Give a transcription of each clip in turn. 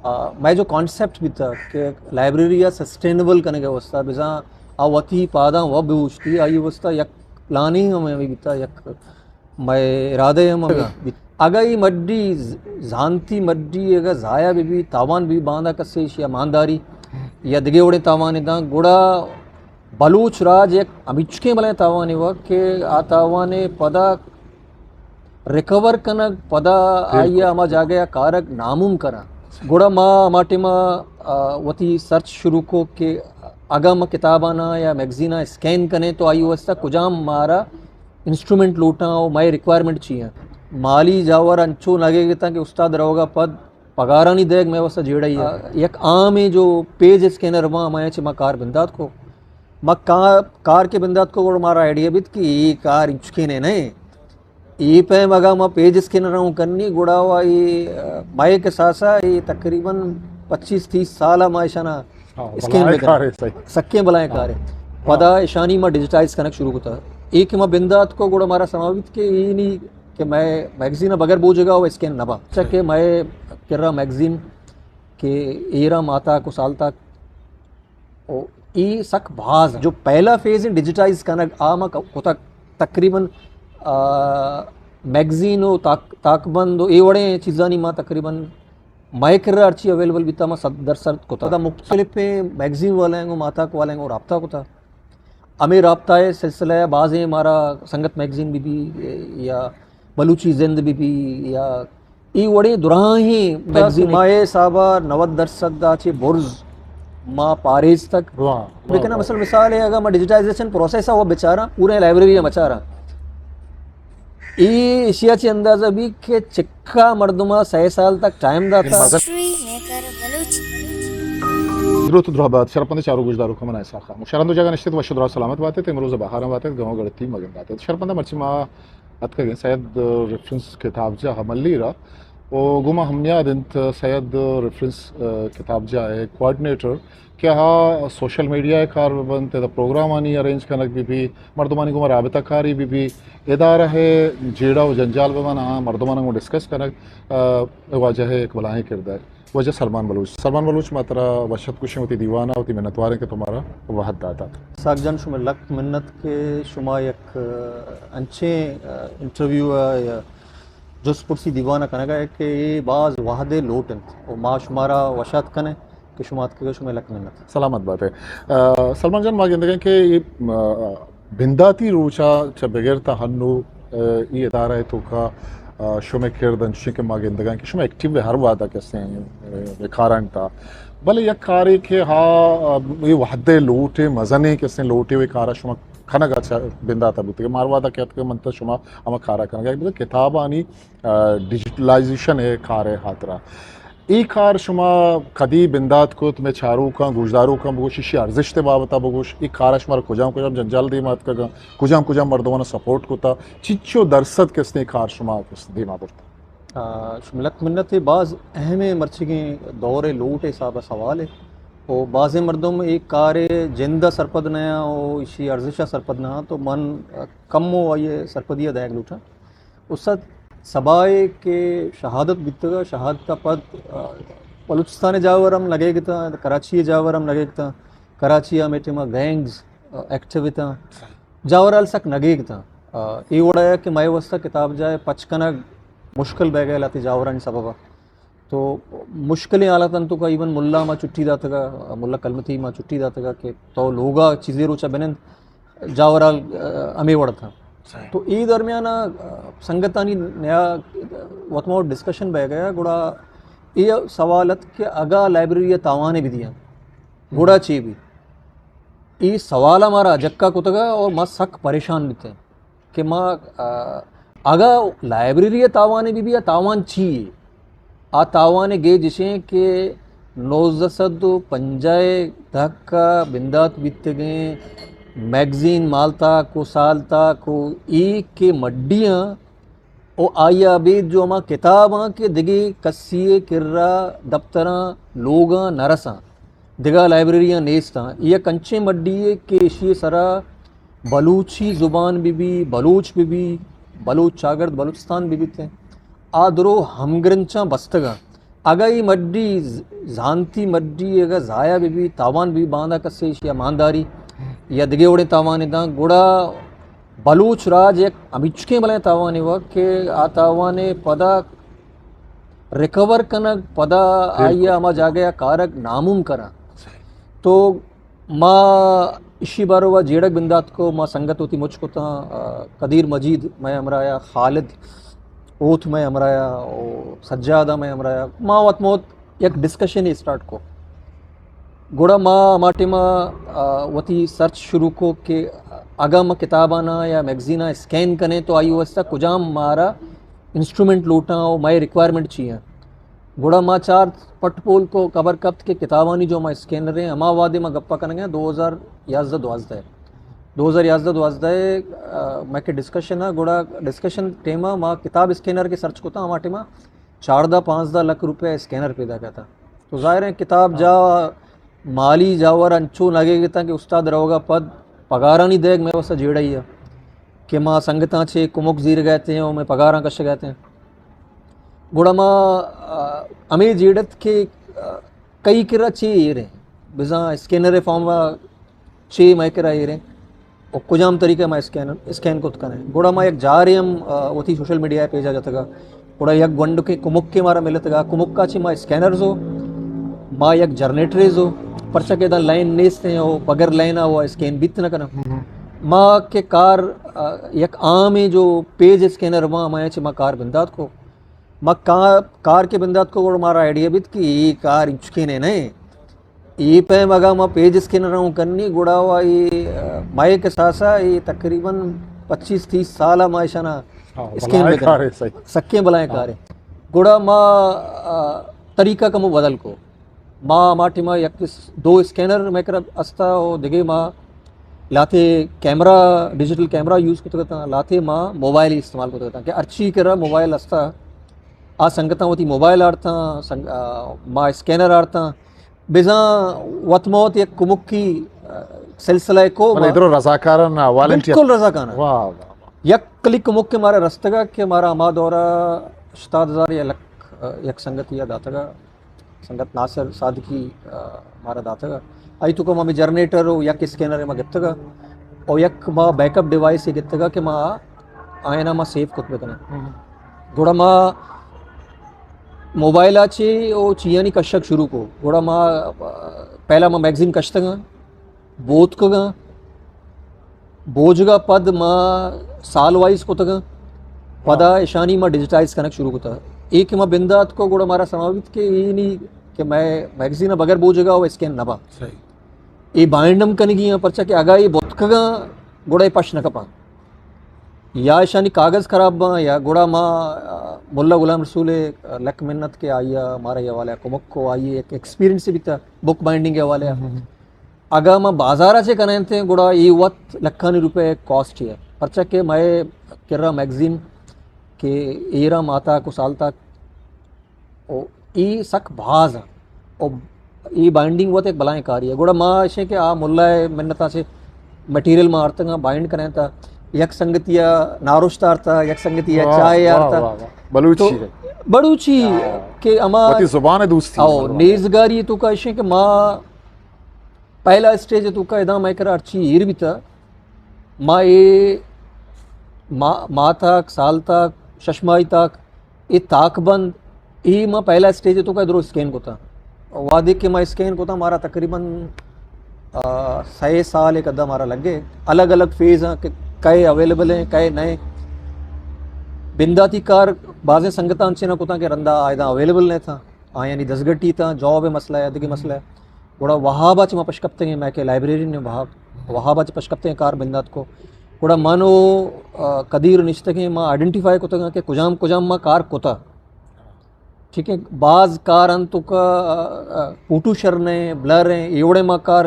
آ، مئے جو کانسپٹ بیتا کہ لائبریری ءَ سسٹینیبل کنگ ءِ واسطہ بزاں آ وتی پاداں و بوشتی، آئی واسطہ یک پلاننگ ہم ہمیں بیتا، یک مئے ارادہ ہم ہمیں بیت۔ اگاں ای مڈی ز-، زانتی مڈی اگاں ضائع بہ بی، تاوان بہ بی، باندا کسے ایشی ءَ مانداری یا دگہ وڑیں تاوانے داں، گڑا بلوچ راج یک ہمیچکیں بلائیں تاوانے وا کہ آ تاوانے پدا ریکور کنگ، پدا آئی ءَ ہما جاگہ ءَ کارگ ناممکن انت۔ گڑا ما ہما ٹائم ءَ، آ، وتی سرچ شروع کو کہ اگاں ما کتاباناں یا میگزیناں اسکین کنیں تو آئی واسطہ کجام مارا انسٹرومنٹ لوٹاں و مئے ریکوائرمنٹ چی ہیں۔ مالی جاور انچو لگے گتاں کہ استاد روگا پد پگارانی دیگ مئے واسطہ جیڑائی ہے۔ یک عامیں جو پیج اسکینر ما، ہمایا چہ ما کار بندات کو۔ ما کا-، کار کے بندات کو گڑا مارا آئیڈیا بیت کہ یہ کار انچکینے نہیں۔ اے پیم اگاں ما پیج اسکینر ہوں کنی، گڑا وا اے، آ، مئے کساسا اے تقریباً پچیس تیس سال ما اشانا ہاں، اسکین بلائیں بکن۔ کارے، صحیح۔ سکیں بلائیں ہاں۔ کارے۔ ہاں۔ پدا اشانی ما ڈیجیٹائز کنگ شروع کتا۔ اے کہ ما بندات کو گڑا مارا سما بیت کہ اے نی کہ مئے میگزین بغیر بوجگا و اسکین نبا۔ چہ کہ مئے کرا میگزین کہ ایرا ماتا کو سال تک او ای سک بھاز جو پہلا فیز ڈیجیٹائز کنگ آ ما ک-، کتگ تقریباً، آ، میگزین و تاک-، تاکبند و اے وڑیں چیزانی ما تقریباً مئے کرا ہرچی اویلیبل بیتا ما صد درصد کتا۔ دا مختلفیں میگزین والیں و ماتاک والیں و رابطہ کتا۔ ہمیں رابطہ ءِ سلسلہ ءَ بازیں مارا سنگت میگزین بہ بی یا بلوچی زند بہ بی یا ای وڑیں دراہیں میگزین مئے حساب ءَ نود درسد ءَ چہ برز ما پاریز تک۔ واہ، واہ، بکنا واہ۔ مثلاً مثال ہے، اگر ما ڈیجیٹائزیشن پروسیس ءَ وہ بچاراں، پورے لائبریری ءَ بچاراں، ای اشیا چہ اندازہ بی کہ چکا مردم ءَ سہ سال تک ٹائم داتا۔ History maker Balochi. دروت و دراہ بات، شرپندیں چاروک گوشداروکاں، من اسحاق خان۔ شرند و جاگہ نشتت، وش و دراہ سلامت باتت، امروز بہاراں باتت، گاؤں گڑتی مگن باتت۔ شرپنداں مرچی ما اتکگیں سید ریفرنس کتابجاہ ملیر ءَ، و گوں ما ہم نیاد انت سید ریفرنس، آ، کتابجاہ ءِ کوآرڈینیٹر کہ آ سوشل میڈیا ءِ کار بہ بنت، ادا پروگرامانی ارینج کنگ بہ بی، مردمانی گوما رابطہ کاری بہ بی، ادارہ ءِ جیڑہ و جنجال بہ بن، آ مردماناں گوں ڈسکس کنگ، آ، واجہ ءِ یک بلاہیں کردار۔ واجہ سلمان بلوچ۔ سلمان بلوچ، ما ترا وش اتک گوشیں وتی دیوان ءَ، وتی منتوار ایں کہ تو مارا وھد داتا۔ اسحاق جان، شمئے لک منت کہ شما یک، آ، انچیں، آ، انٹرویو ءَ یا جست پرسی دیوان ءَ کنگ ءَ کہ اے باز وھدے لوٹ انت و ما شمارا وش اتک کنیں کہ شما اتکگ، شمئے لک منت۔ سلامت بات ئے۔ آ، سلمان جان، ما گندگیں کہ اے، آ، بنداتی روچ ءَ چہ بگر تا ہنو، آ، ای ادارہ ءِ توکا، آ، شمئے کرد انچیں کہ ما گندگاں کہ شما ایکٹیو ہر وھد ءَ کسیں، آ، کارانی تہا۔ بلے یک کارے کہ ہا، آ، اے وھد ءِ لوٹے، مزنیں کسیں لوٹے و اے کارا شما کنگا چہ بنداتا بوتگ۔ ماروادا کہ اتکگ من تا شما ہما کارا کنگا، بلے کتابانی، آ، ڈیجیٹلائزیشن ءِ کار ءِ ہاترا۔ اے کار شما کدی بندات کت، مئے چاروکاں، گوشداروکاں بگوش، ایشی ارزشت ءِ بابتا بگوش، اے کارا شمارا کجام کجام جنجال دیما اتکگاں، کجام کجام مردماں سپورٹ کتا، چچو درصد کسنے کار شما کس دیما برتا؟ آ، شمئے لک منت، اے باز اہمیں مرچیگیں دور ءِ لوٹ ءِ حساب ءَ سوال ہے۔ و بازیں مردم اے کار ءِ جند ءَ سرپد نہ آں و ایشی ارزش ءَ سرپد نہ آں، تو من، آ، کمو آئی ءِ سرپدی ءَ دئیگ لوٹاں۔ استاد سبا ءَ کہ شہادت بیتگ ءَ، شہادت ءَ پد، آ، بلوچستان ءِ جاور ہم لگیگ اتاں، کراچی ءِ جاور ہم لگیگ اتاں۔ کراچی ءَ ہمے ٹائم ءَ گینگز، آ، ایکٹیو اتاں۔ جاور حال سک لگیگ اتاں۔ آ، اے وڑا کہ مئے واسطہ کتابجاہ ءِ پچ کنگ مشکل بیگ ءَ لہتے جاورانی سبب ءَ۔ تو مشکلیں حالتاں تو ایون ملا ما چھٹی داتگ ءَ، ملا کلمتی ما چھٹی داتگ ءَ کہ تو لوگا چیزے روچا بنند، جاورال، آ، ہمے وڑ اتاں۔ صحیح۔ تو اے درمیان ءَ، آ، سنگتانی نیا وت ما وت ڈسکشن بیگ ءَ، گڑا اے سوال ات کہ اگاں لائبریری ءَ تاوانے بدیاں، گڑا چے بی؟ اے سوال ءَ مارا جکا کتگ ءَ اور ما سک پریشان بیتیں۔ کہ ما، آ، اگاں لائبریری ءِ تاوانے بہ بی، آ تاوان چی یے؟ آ تاوان ءِ گیج اش ایں کہ نوزدہ سد و پنجاہ ءِ دہک ءَ بندات بیتگیں میگزین مالتاک و سالتاک و اے کہ مڈیاں و آئی ءَ ابید جو ہما کتاباں کہ دگہ کسی ءِ کرا دپتراں لوگاں نہ رساں۔ دگہ لائبریریاں نیست آں۔ اے یک انچیں مڈی یے کہ ایشی ءِ سرا بلوچی زبان بہ بی، بلوچ بہ بی، بلوچ چاگرد بلوچستان بہ بیت، آ درو ہمگرنچاں بستگ آں۔ اگہ اے مڈی ز-، زانتی مڈی اگہ ضائع بہ بی، تاوان بہ بی، باندا کسے ایشی ءَ مانداری یا دگہ وڑیں تاوانے داں، گڑا بلوچ راج یک ہمیچکیں بلائیں تاوانے وا کہ آ تاوانے پدا ریکور کنگ، پدا آئی ءَ ہما جاگہ ءَ کارگ ناممکن اِنت۔ تو ما ایشی باروا جیڑگ بندات کو، ما سنگت وتی مچ کتاں، آ، قدیر مجید مئے ہمراہ ءَ، خالد اوتھ مئے ہمراہ ءَ، او سجاد ءَ مئے ہمراہ ءَ۔ ما وت موت یک ڈسکشن اسٹارٹ کو۔ گڑا ما ہما ٹائم ءَ، آ، وتی سرچ شروع کو کہ اگاں ما کتاباں یا میگزیناں اسکین کنیں تو آئی واسطہ کجام مارا انسٹرومنٹ لوٹاں و مئے ریکوائرمنٹ چی ہیں۔ گڑا ما چار پٹ پول کو، خبر کپت کہ کتابانی جو ما اسکینر ہیں، ہما وہدے ما گپا کنگ ہیں دو ہزار یازدہ دوازدہ۔ دو ہزار یازدہ دوازدہ، آ، مئے کہ ڈسکشن ہے، گڑا ڈسکشن ٹائم ءَ ما کتاب اسکینر کے سرچ کتا، ہما ٹائم ءَ چاردہ پانزدہ لکھ روپے اسکینر پیدا کتا۔ تو ظاہر ہے کتاب جا مالی جاور انچو نگے گتاں کہ استاد روگا پد پگارانی دیگ مئے واسطہ جیڑائی ہے کہ ما سنگتاں چے کمک زیر گئے تھے اور مئے پگاراں کش گئے تھے۔ گڑا ما، آ، ہمیں جیڑت کہ، آ، کئی کرا چے ایر ہیں، بزاں اسکینر فارم وا چے مئے کرا ایر ہیں، اور کجام طریقہ ما اسکین، اسکین کت کنیں۔ گڑا ما یک جارے ہم، آ، وتی سوشل میڈیا پیجا جتگا۔ گڑا یک گونڈکیں کمکے مارا ملتگا، کمکا چی ما اسکینرز ہو، ما یک جنریٹریز ہو، پرچہ کہ ادا لائن نیست ہیں، او بغیر لائن آ وہ اسکین بیت نہ کناں۔ ما کہ کار، آ، یک عامیں جو پیج اسکینر ما، ما چی ما کار بندات کو۔ ما کا-، کار کے بندات کو گڑا مارا آئیڈیا بیت کہ یہ کار انچکینے نہیں۔ اے پیم اگاں ما پیج اسکینر ہوں کنی، گڑا وا اے، آ، مئے کساسا اے تقریباً پچیس تیس سال ما اشانا ہاں، اسکین بلائیں بکنیں۔ کارے، صحیح۔ سکیں بلائیں ہاں۔ کارے۔ گڑا ما، آ، طریقہ کمو بدل کو۔ ما، ما ٹیما یک اس-، دو اسکینر مئے کرا استا او دگے ما لاتے کیمرہ، ڈیجیٹل کیمرہ یوز کتگتا، لاتے ما موبائل استعمال کتگتا کہ ارچی کرا موبائل استا، آ سنگتاں وتی موبائل آرتاں، سنگ-، آ، ما اسکینر آرتاں، بزاں وت ما وت یک کمکی، آ، سلسلہ کو بلے ما ادرو رضاکارانہ، والنٹیئر۔ بالکل رضاکارانہ۔ واہ، واہ، واہ۔ یک کلی کمک کہ مارا رستگا کہ مارا ہما دورا ہشتاد ہزار یا لکھ، آ، یک سنگتی داتگا، سنگت ناصر صادقی، آ، مارا داتگا۔ آئی تو کہ ما ہمیں جنریٹر و یک اسکینر ما گپتگا و یک ما بیک اپ ڈیوائس گپتگا کہ ما آئینا ما سیو کت بکنیں۔ ہم۔ گڑا ما موبائل ءَ چے او چیانی کشگ شروع کو۔ گڑا ما، پہلا ما میگزین کشتگاں، بوتکگاں، بوجگا پد ما سال وائز کتگاں، پدا ہاں۔ اشانی ما ڈیجیٹائز کنگ شروع کتا۔ اے کہ ما بندات کو گڑا مارا سما بیت کہ اے نی کہ مئے میگزین بغیر بوجگا او اسکین نہ با۔ صحیح۔ اے بائنڈ ہم کنگی ہیں، پرچا کہ اگا اے بوتکگاں گڑا اے پش نہ کپاں۔ یا اشانی کاغذ خراب باں، یا گڑا ما، آ، ملا غلام رسول ءَ لک منت کہ آئی ءَ مارا اے حوالہ ءَ کمک کو، آئی ءِ ایک ایکسپیرینس بیتا بک بائنڈنگ ءِ حوالہ ءَ۔ ہم، ہم۔ اگاں ما بازار ءَ چہ کنیں تے گڑا اے وت لکھانی روپے کاسٹ ہے، پرچا کہ مئے کرا میگزین کہ ایرا ماتا کو سال تک او اے سک باز اَں۔ او اے بائنڈنگ وت ایک بلائیں کاری ہے۔ گڑا ما اشیں کہ آ ملا ءِ منتاں چہ مٹیریل ما آرتگاں، بائنڈ کنیں تا یک سنگتی ءَ ناروشت آرتا، یک سنگتی ءَ واہ، چائے واہ، آرتا۔ واہ، واہ۔ بلوچی تو ہے۔ بلوچی ہاں۔ کہ اما وتی زبان دوستی او ہے، مطلب۔ نیزگاری تو کا اشیں کہ ما پہلا اسٹیج تو کا ادا مئے کرا ہرچی ایر بیتا، ما اے ما-، ماہ تک، سال تک، شش ماہی تک، اے تاک بند، اے ما پہلا اسٹیج تو کا درو اسکین کتا۔ وہدے کہ ما اسکین کتا، مارا تقریباً، آ، سئے سال ایک ادا مارا لگے۔ الگ الگ فیز ہیں کہ کئے اویلیبل ہیں، کئے نئے۔ بنداتی کار بازیں سنگتاں انچیں نہ کتا کہ رندا آئیداں اویلیبل نہ تھا۔ آیانی دزگٹی تاں، جاب ءِ مسئلہ ہے، دگہ مسئلہ ہے۔ گڑا وہاب ءَ چہ ما پشکپتگیں، مئے کہ لائبریری نے وہاب، وہاب ءَ چہ پشکپتگیں کار بندات کو۔ گڑا من و، آ، قدیر نشتگیں، ما آئیڈینٹیفائی کتگاں کہ کجام کجام ما کار کتا۔ ٹھیک ہے، باز کار انت تو کا، آ، آ، فوٹو شر نے، بلر ہیں، اے وڑے ما کار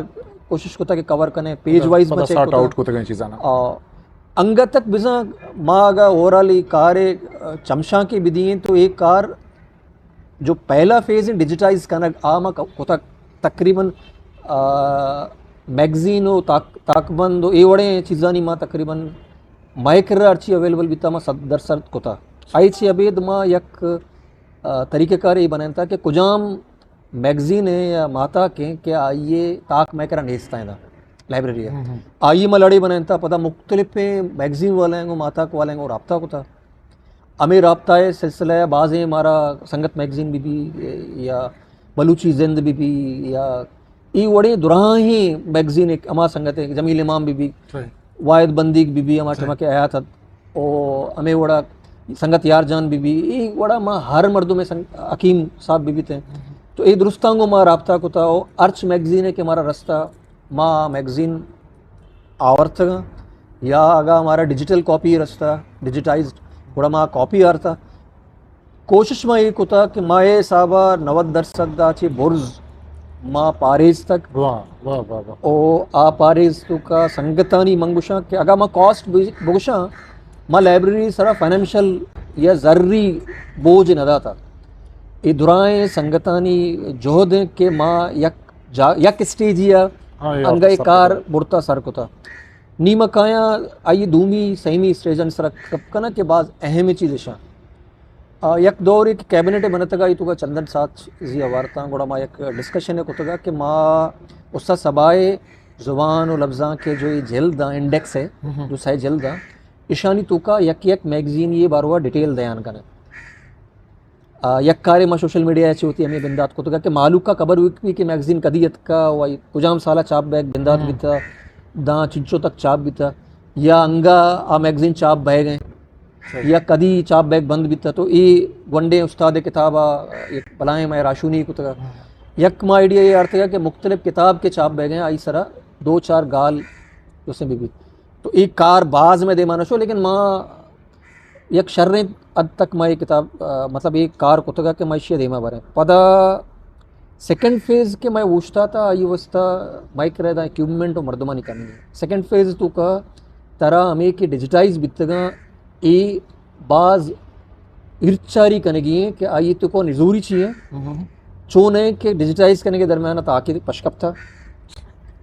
کوشش کتا کہ کور کنے، پیج وائز پدا ما چیک سارٹ کتا۔ آؤٹ کتگیں چیزاں نا۔ آ، انگت تک بزاں ما اگا اوورال اے کار ءَ، آ، چمشانکے بدییں تو اے کار جو پہلا فیز ہیں ڈیجیٹائز کنگ، آ ما ک-، کتگ تقریباً، آ، میگزین و تاک-، تاکبند و اے وڑیں چیزانی ما تقریباً مئے کرا ہرچی اویلیبل بیتا ما صد درصد کتا۔ آئی چہ ابید ما یک، آ، طریقہ کار اے بنائینتا کہ کجام میگزین ایں یا ماہتاک ایں کہ آئی ءِ تاک مئے کرا نیست ایں دا لائبریری ءَ۔ ہم، ہم۔ آئی ءَ ما لڑے بنائینتا، پدا مختلفیں میگزین والایاں گوں ماہتاک والایاں گوں رابطہ کتا۔ ہمے رابطہ ءِ سلسلہ ءَ بازیں مارا سنگت میگزین بہ بی یا بلوچی زند بہ بی یا اے وڑیں دراہیں میگزین، ایک ہما سنگت ایں جمیل امام بہ بی، صحیح۔ واحد بندیگ بہ بی، ہما صحیح۔ ٹائم ءَ کہ حیات ات، او ہمے وڑا سنگت یار جان بہ بی، اے وڑا ما ہر مردم سنگ-، حکیم صاحب بہ بیت ایں۔ تو اے درستاں گوں ما رابطہ کتا، او ہرچ میگزین ایں کہ مارا رستا، ما میگزین آورتگاں، یا اگاں مارا ڈیجیٹل کاپی رستا، ڈیجیٹائزڈ، گڑا ما کاپی آرتا۔ کوشش ما اے کتا کہ ما اے حسابا نود درسد ءَ چہ برز ما پاریزتگ۔ واہ، واہ، واہ، واہ۔ او آ پاریز توکا سنگتانی من گوشاں کہ اگاں ما کاسٹ بہ-، بگوشاں، ما لائبریری سرا فنانشل یا زری بوجھ نہ داتا۔ اے درائیں سنگتانی جہد ایں کہ ما یک جا-، یک اسٹیجی ءَ ہاں، اے انگہ اے کار برتا سر کتا۔ نی ما کایاں آئی دومی، سیمی اسٹیجانی سرا گپ کناں کہ باز اہم چیز اشاں۔ آ، یک دورے کہ کیبنٹ بنتگا، ای توکا چندن ساچ زی آوارتاں، گڑا ما یک ڈسکشن کتگا کہ ما استاد صبا ءِ زبان و لبزانک ءِ جو اے جلد آں، انڈیکس ایں، ہم۔ جو سئے جلد آں، اشانی توکا یک یک میگزین ءِ باروا ڈیٹیل دیان کنیں۔ آ، یک کارے ما سوشل میڈیا ءَ چہ وتی ہمے بندات کتگا کہ مہلوک ءَ خبر بہ بی کہ میگزین کدی اتکا و کجام سال ءَ چاپ بیگ بندات ہم۔ بیتا، داں چنچو تک چاپ بیتا، یا انگا آ میگزین چاپ بیگ ایں۔ صحیح۔ یا کدی چاپ بیگ بند بیتا، تو اے گونڈیں استاد کتاب ءَ یک بلائیں مئے راہشونی کتگا۔ ہم۔ یک ما آئیڈیا اے آرتگا کہ مختلف کتاب کہ چاپ بیگ ایں، آئی سرا دو چار گال جسے بہ بیت۔ تو اے کار باز مئے دیما نہ شو، لیکن ما یک شریں حد تک ما اے کتاب، آ، مطلب اے کار کتگا کہ ما اشی دیما بریں۔ پدا سیکنڈ فیز کہ مئے اوشتاتا، آئی واسطہ مئے کرا ادا اکوپمنٹ و مردمانی کمی ایں۔ سیکنڈ فیز توکا ترا ہمے کہ ڈیجیٹائز بیتگاں، اے باز ارچاری کنگی ایں کہ آئی توکا نزوری چی ایں؟ ہم۔ چون ایں کہ ڈیجیٹائز کنگے درمیان تاکے پشکپتا،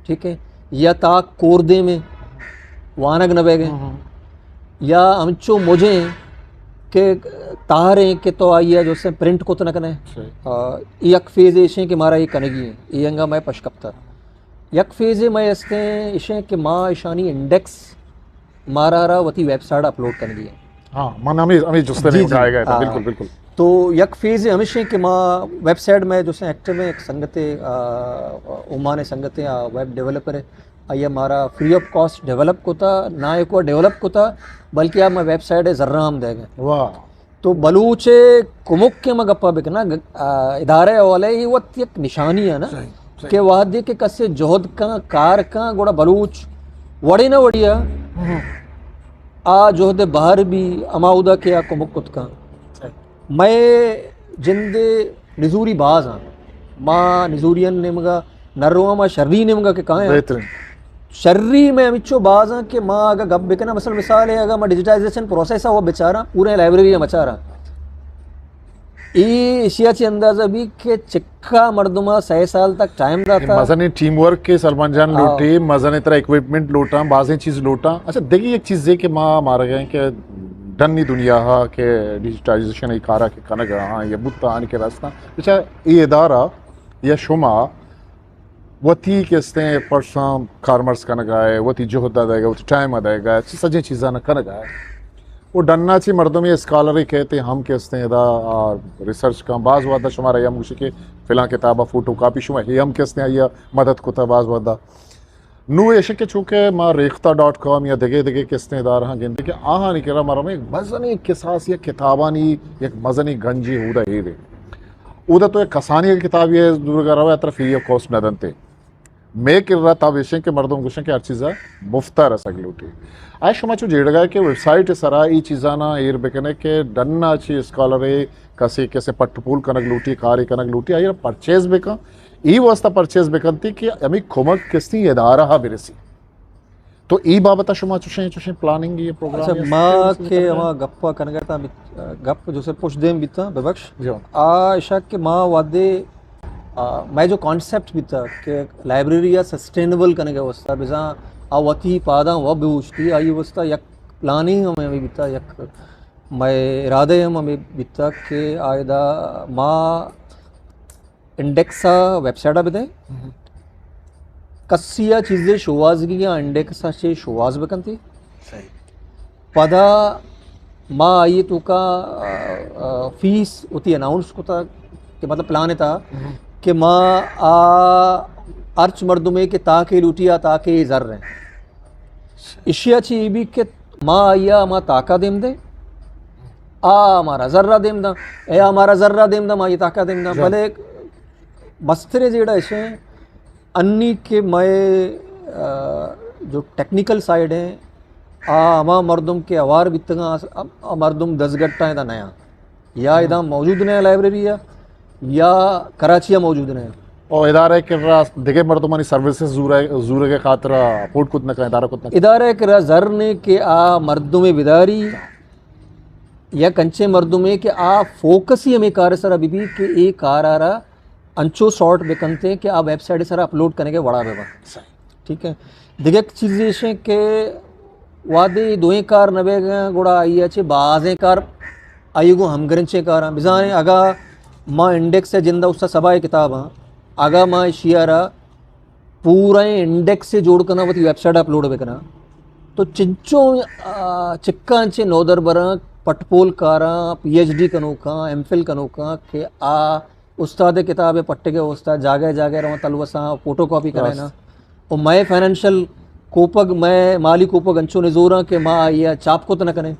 ٹھیک ایں، یا تاک کوردیم ایں، وانگ نہ بیگ ایں، ہم۔ یا ہمچو مجیں کہ تہر ایں کہ تو آئی ءَ جو سے پرنٹ کت نہ کنے۔ صحیح۔ آ، یک فیز ایش ایں کہ مارا اے کنگی ایں، اے انگا مئے پشکپتا۔ یک فیزے مئے استیں ایش ایں کہ ما اشانی انڈیکس مارا را وتی ویب سائٹ اپلوڈ کنگی ایں۔ ہاں، من ہمیں، ہمیں جستے جی، میں جی۔ اٹھائے گئے تھے، ہاں۔ بالکل، بالکل۔ تو یک فیز ہمیش ایں کہ ما ویب سائٹ مئے جو سے ایکٹیو ایں، ایک سنگتے، آ، عمان سنگتے، آ، ویب ڈیولپر ایں، آئی ءَ مارا فری آف کاسٹ ڈیولپ کتا، نہ ایک ڈیولپ کتا، بلکہ آ مئے ویب سائٹ زراں ہم دے گئے۔ واہ۔ تو بلوچ ءِ کمک ءِ ما گپا بکناں، گ-، آ، ادارہ ءِ حوالہ ءَ اے وت یک نشانی ایں نا، صحیح، صحیح۔ کہ وہدے کہ کسے جہد کن، کار کن، گڑا بلوچ وڑے نہ وڑے ءَ ہم۔ آ جہد ءِ بہر بی، ہما اودا کہ آ کمک کت کن۔ صحیح۔ مئے جند ءِ نزوری باز آں۔ ما نزوریانی نیمگا نہ رواں، ما شری نیمگا کہ کایاں۔ بہترین۔ شری مئے ہمچو باز آں کہ ما اگاں گپ بکناں، مثلاً مثال ایں، اگاں ما ڈیجیٹائزیشن پروسیس ءَ بچاراں، پورے لائبریری ءَ بچاراں۔ اے ایشی ءَ چہ اندازہ بی کہ چکا مردم ءَ سئے سال تک ٹائم داتا۔ مزنیں ٹیم ورک ءِ سربنجان ہاں۔ لوٹی، مزنیں ترا اکوپمنٹ لوٹاں، بازیں چیز لوٹاں۔ اچھا، دگہ یک چیزے کہ ما مارگ ایں کہ ڈنی دنیا ءَ کہ ڈیجیٹائزیشن ءِ کارا کہ کنگ ءَ آں یا بوتا آنی کہ رستاں، بچا اے ادارہ یا شما وتی کہ استیں پرساں کارمرز کنگ ءَ ئے، وتی جہد ءَ دئیگ ءَ، وتی ٹائم ءَ دئیگ ءَ، چہ سجیں چیزاں کنگ ءَ ئے۔ و ڈنا چہ مردمے اسکالرے کئیت ہم کہ استیں ادا، آ، ریسرچ کن، باز وہدا شمارا اے ہم گوشی کہ فلاں کتاب ءِ فوٹو کاپی، شما اے ہم کہ استیں آئی ءَ مدد کتا باز وہدا۔ نوں ایش کہ چونکہ ما ریختہ ڈاٹ کام یا دگہ دگہ کہ استیں ادارہاں گندیں کہ آہانی کرا مارا یک مزنیں کساس یا کتابانی یک مزنیں گنجے اودا ایر ایں۔ اودا تو یک کسانیں کتابے ءِ زورگ ءَ روئے، ترا فری آف کاسٹ نہ دنت ئے۔ مئے کرا تب ایش ایں کہ مردم گوش ایں کہ ہر چیز ءَ مفت ءَ رسگ لوٹی۔ آ شما چو جیڑگ ءَ ئے کہ ویب سائٹ ءِ سرا اے چیزاناں ایر بکن ئے کہ ڈنا چہ اسکالرے، کسے کسے پٹ پول کنگ لوٹی، کارے کنگ لوٹی، آئی ءَ را پرچیز بکن، اے واسطہ پرچیز بکنتی کہ ہمے کمک کہ استیں ادارہ ءَ برسی۔ تو اے بابت ءَ شما چوشیں، چوشیں پلاننگ، اے پروگرام اچھا، یا ما سسٹم کہ بکنگ؟ ہما گپ ءَ کنگ ءَ اتاں، بت-، گپ جو سے پشت دیم بیتاں، ببخش۔ جی ہاں۔ آ اشاں کہ ما وہدے، آ، مئے جو کانسیپٹ بیتا کہ لائبریری ءَ سسٹینیبل کنگ ءِ واسطہ، بزاں آ وتی پاداں و بہ اوشتی، آئی واسطہ یک پلاننگ ہمے، ہمے بیتا، یک مئے ارادہ ہم ہمے بیتگ کہ آ ادا ما انڈیکس ءَ ویب سائٹ ءَ بدئیں۔ کسی ءَ چیزے شوہازگی ءَ انڈیکس ءَ چہ شوہاز بکنتی۔ پدا ما آئی توکا، آ، آ، فیس وتی اناؤنس کتا کہ مطلب پلان تھا کہ ما آ ہرچ مردمے کہ تاکے لوٹی آ تاکے زر ہیں۔ اشیا چی ای بھی کہ ما آئی ءَ ہما تاکا دیم دیں، آ ہمارا زر را دیم داں، اے ہمارا زر را دیم داں، ما آئی تاکا دیم داں۔ بلے مستریں جیڑہ ایش ہیں، انی کہ مئے، آ، جو ٹیکنیکل سائیڈ ہیں، آ ہما مردم کہ ہوار بیتگاں، آ، آ مردم دزگٹاں ادا نیاں۔ یا ادا موجود نہ لائبریری ءَ، یا کراچی ءَ موجود نہ۔ او ادارہ کرا دگہ مردمانی سروسز زورگ، زورگ خاطر اپورٹ کت نہ کن، ادارہ کت نہ کن۔ ادارہ کرا زر نے کہ آ مردم بداری یا کنچے مردمے کہ آ فوکس ہی ہمیں کار سرا بی بی کہ اے کار آرا انچو سارٹ بکنتے کہ آ ویب سائٹ سرا اپلوڈ کرنے کے وڑا بے با۔ ٹھیک ہے۔ دگہ یک چیزے ایش انت کہ وہدے دوئیں کار نہ بیگ ءَ گڑا آئی ءَ چہ بازیں کار آئی گوں ہمگرنچیں کاراں۔ بزاں اگاں ما انڈیکس ءِ جند ءَ استاد سبا ءِ کتاباں، اگاں ما ایشی ءَ را پوریں انڈیکس ءَ جوڑ کناں، وتی ویب سائٹ ءَ اپلوڈ بکناں، تو چنچو، آ، چکاں چہ نودربراں پٹ پول کاراں، پی ایچ ڈی کنوکاں، ایم فل کنوکاں کہ آ استاد ءِ کتاب ءِ پٹگ ءَ استاد جاگہ جاگہ رواں تلوساں فوٹو کاپی کنائیناں۔ و مئے فنانشل کوپگ، مئے مالی کوپگ انچو نزوراں کہ ما آئی ءَ چاپ کت نہ کنیں۔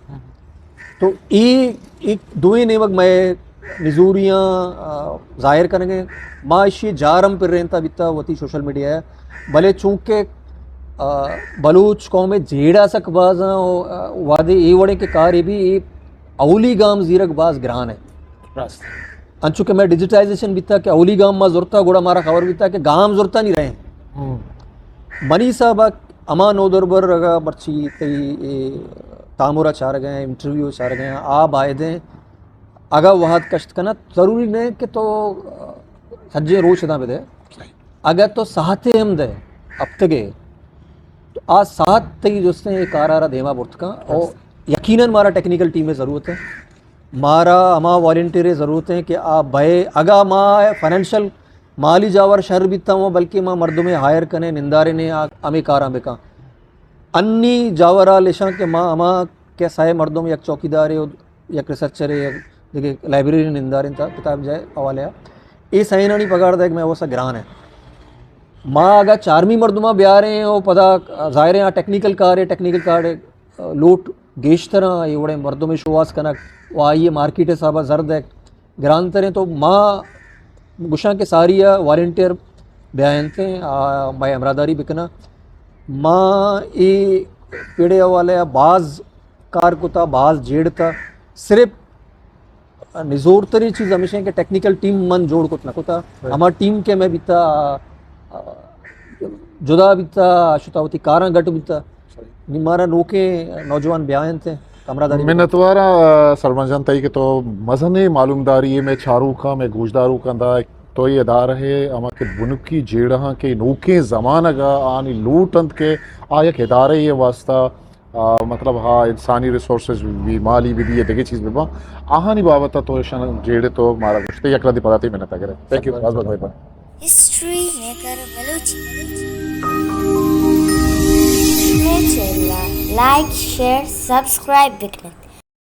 تو اے، اے دوئیں نیمگ مئے نزوریاں، آ، ظاہر کنگ ءَ۔ ما ایشی جار ہم پرینتا بیتا وتی سوشل میڈیا ءَ۔ بلے چونکہ، آ، بلوچ قوم ءِ جیڑہ سک بازاں و، آ، وہدے اے وڑیں کہ کارے بھی اے اولی گام زیرگ باز گران ہے۔ انچو کہ مئے ڈیجیٹائزیشن بیتا کہ اولی گام ما زرتا، گڑا مارا خبر بیتا کہ گام زرتا نہیں رہے۔ منی حساب ءَ ہما نودربر اگا مرچی تئی اے تامرا چارگ ءَ، انٹرویو چارگ ءَ، آ بائدیں اگا وہد کشت کنا، ضروری نہیں کہ تو سجے روچ ادا بدے۔ اگا تو ساعتے ہم دے ہفتگے، تو آ ساعت تئی جستیں اے کارا را دیما برت کن۔ او یقیناً مارا ٹیکنیکل ٹیم ءِ ضرورت ہے۔ مارا ہما والنٹیئر ءِ ضرورت ہیں کہ آ بئے، اگاں ما فنانشل مالی جاور شر بیتا ہوں، بلکہ ما مردمے ہائر کنے، نندارے نے آ ہمیں کاراں بکاں۔ انی جاور آ لشاں کہ ما ہما کہ سئے مردم، یک چوکیدارے و یک ریسرچرے، یک دگہ لائبریری نندارے تا کتاب جائے حوالے آ۔ اے سئینانی پگار دیگ میں وہ سا گران ہے۔ ما اگاں چارمی مردماں بیاریں و پدا ظاہر ہے آ ٹیکنیکل کارے، ٹیکنیکل کارے، لوٹ گیشتر آں، اے وڑیں مردمے شوہاز کنگ و آئی ءِ مارکیٹ ءِ حساب ءَ زر دیگ گرانتریں۔ تو ما گوشاں کہ ساری ءَ والنٹیئر بیاینتیں، آ، مئے ہمراہداری بکناں۔ ما اے پیڑے حوالے ءَ باز کار کتا، باز جیڑتا، صرف نزورتریں چیز ہمیش انت کہ ٹیکنیکل ٹیم من جوڑ کت نہ کتا۔ ہما ٹیم کہ میں بیتا، آ، جدا بیتا، شتا وتی کاراں گٹ بیتا۔ نی مارا نوکیں نوجوان بیا انت، ہمراہداری بکن۔ منتواراں، آ، سلمان جان تئی کہ تو مزنیں معلومداری میں چاروکاں، میں گوشداروکاں دا تو یہ ادارہ ہے، ہما کہ بنکی جیڑہاں کہ نوکیں زمانگا آنی لوٹ انت کہ آ یک ادارہ یہ واسطہ آ، مطلب، ہا، انسانی ریسورسز بھی، مالی بھی، بھی، یہ دگہ چیز بھی با۔ آہانی بابت تو ایشان جیڑے تو مارا گوشتے، یک رندی پدا تی منت اگر ہے۔ تھینک یو، باز باز مہربانی۔ History maker Balochi. مئے چینل ءَ لائک، شیئر، سبسکرائب بکنت۔